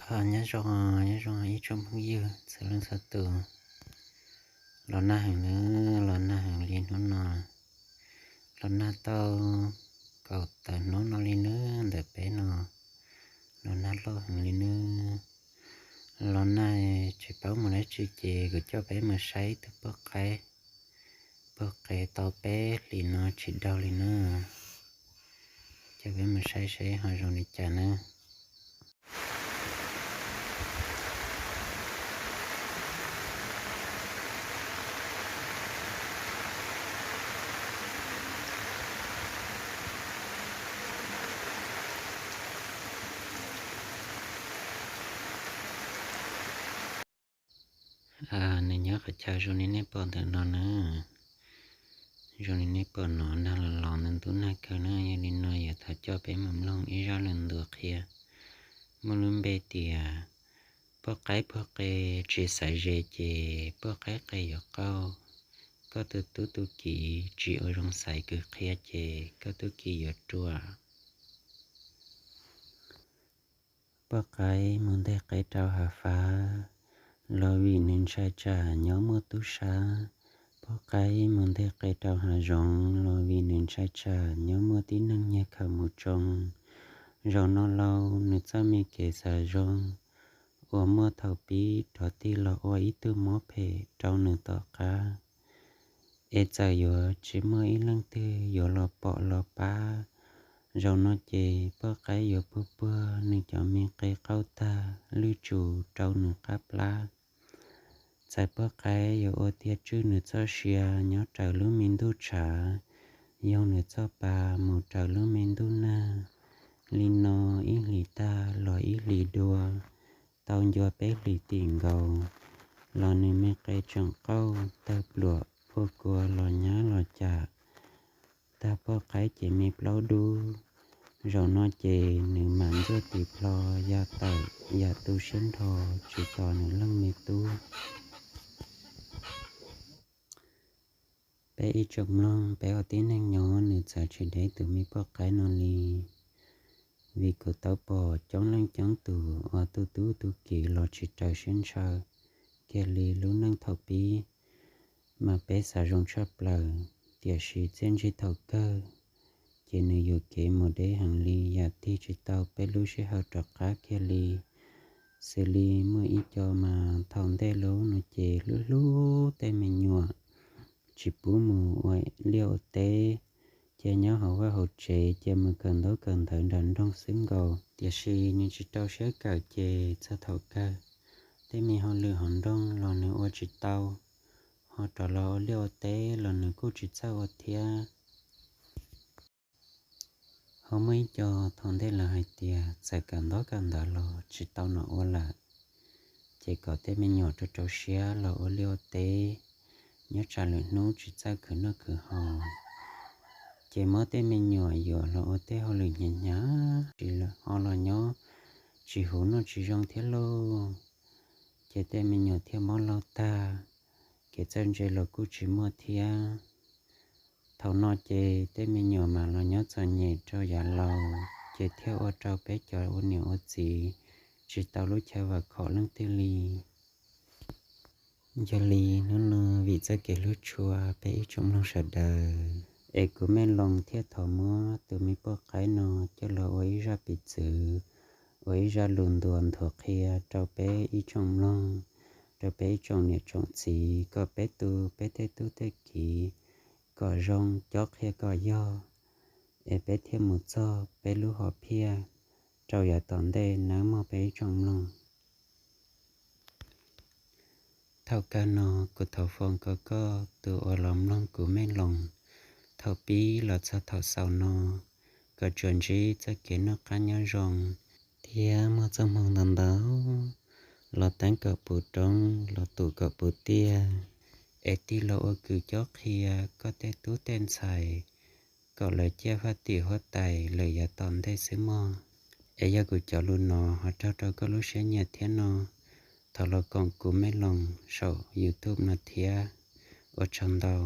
Aws, nyob zoo, nyob zoo ib tsoom phooj ywg txhua leej txhua tus. Los nag heev na, los nag heev li hnub no. Los nag tau kaum tawm hnub no li nawb, ntawm peb no los nag loj heev li nawb. Los nag tsis paub mus dab tsi ces kuv coj peb mus saib ib tug poj qaib, poj qaib tau peb hlis no tsis daug li nawb. Coj peb mus saib saib ho zoo li cas nawb. Nws nyob qhov chaw zoo li nej pom ntawm no na. Zoo li nej pom no, nag los los ntub nag kawg na. Yog li no yuav thov coj peb mus mloog ib zaj lus ntuas qhia muaj lub npe tias poj qaib poj qe tsis xaiv ze ces poj qaib qe yuav qaug. Koj tus tub tub ki tsis ua zoo xaiv kwv qhia ces koj tub ki yuav ruam. Poj qaib mus nteg qe rau hav fab los vim nws ntshai tsam nyob muaj tub sab. Poj qaib mus nteg qe rau hav zoov los vim nws ntshai tsam nyob muaj tib neeg nyiag khaws mus tsoo. Zaum no lauj, nws txoj me kev xav zoo uas muaj thaum pib rov tig los ua ib tug mob phem rau nws tom qab. Es txawm yuav tsis muaj ib leej twg yuav los pom los pab, zaum no ces poj qaib yuav puag puag nws cov me qe qaug tag lwj tsum rau nws qab plab. Txawm poj qaib yuav ua tiag tswj nws txoj sia nyob raws lub me ntuj tshav, yoog nws txoj pa mus raws lub me ntuj nag, li no ib hlis tag los ib hlis dua, tau ncua peb hlis tim nkaus, los nws me qe tseem qaug tawg pluam puag kua los nyab los cam, tag poj qaib ces me plaub dub. Zaum no ces nws mam ntxuaj tis plho ya tawm ya tu siab nrho, tsis tos nws leej me tub. Peb ib tsoom mloog, peb ua tib neeg nyob nws txawm tsis dev tus me poj qaib no li. Vim kuv tau pom coob leej coob tus uas tu tub tu kiv los tsis raws siab ntshaw kiag li lub neej thaum pib, mas peb xav zoo tshaj plaws. Tiam sis txiaj ntsig thaum kawg ces nws yuam kev mus deb heev li, yam tig tsis tau peb lub sij hawm rov qab kiag li. Xws li muaj ib co mas thaum ntej lub no ces hlub hlub tej me nyuam, tsis pub mus ua liaj ua teb, cia nyob hauv vaj hauv tsev, cia mus kawm ntaub kawm ntawv nram nroog xwb nkaus. Tiam sis nws tsis rau siab kawm ces txog thaum kawg tej me hauj lwm hauv nroog los nws ua tsis tau, ho rov los ua liaj ua teb los nws kuj tsis txawj ua thiab. Ho muaj ib co thaum ntej lawv hais tias txawm kawm ntaub kawm ntawv los tsis tau nom ua lawm, ces kom tej me nyuam rau rau siab los ua liaj ua teb, nyob tsam lwm hnub tsis txawj khwv noj khwv haus. Ces muab tej me nyuam yuam los ua tej hauj lwm hnyav hnyav, tsis ho los nyob tsis huv noj tsis zoo thiab lauj. Ces tej me nyuam thiaj mob laug tag, kev txawj ntse los kuj tsis muaj thiab. Thaum no ces tej me nyuam mam los nyob txom nyem rau yav laus, ces thiaj ua rau peb cov ua niam ua txiv tsis tau lub chaw vam khom leej twg li. Yog li hnub no vim txoj kev hlub tshua peb ib tsoom mloog sawv daws, es kuv Mej Loos thiaj thov muab tus me poj qaib no coj los ua ib zaj piv txwv, ua ib zaj lus ntuas nthuav qhia rau peb ib tsoom mloog, rau peb ib tsoom niam tsoom txiv, kom peb tu peb tej tub tej kiv kom zoo, cob qhia kom yog, es peb thiaj mus txog peb lub hom phiaj rau yav tom ntej nawb mog peb ib tsoom mloog. Thaum kawg no kuv thov foom kom koj tus uas los mloog kuv Mej Loos thaum pib los txog thaum xaus no, kom tsuas ntsib txoj kev noj qab nyob zoo, thiab muaj txoj hmoo ntau ntau los teeb kom puv roob, los tum kom puv tiaj, es tig los ua kws cob qhia koj tej tub tej ntxhais, kom lawv ciaj faj tim huab tais lawm yav tom ntej xwb mog. Es yog kuv cov lus no ho raug rau koj lub siab nyiam thiab no, thov los koom kuv Mej Loos saum YouTube no thiab. Ua tsaug ntau.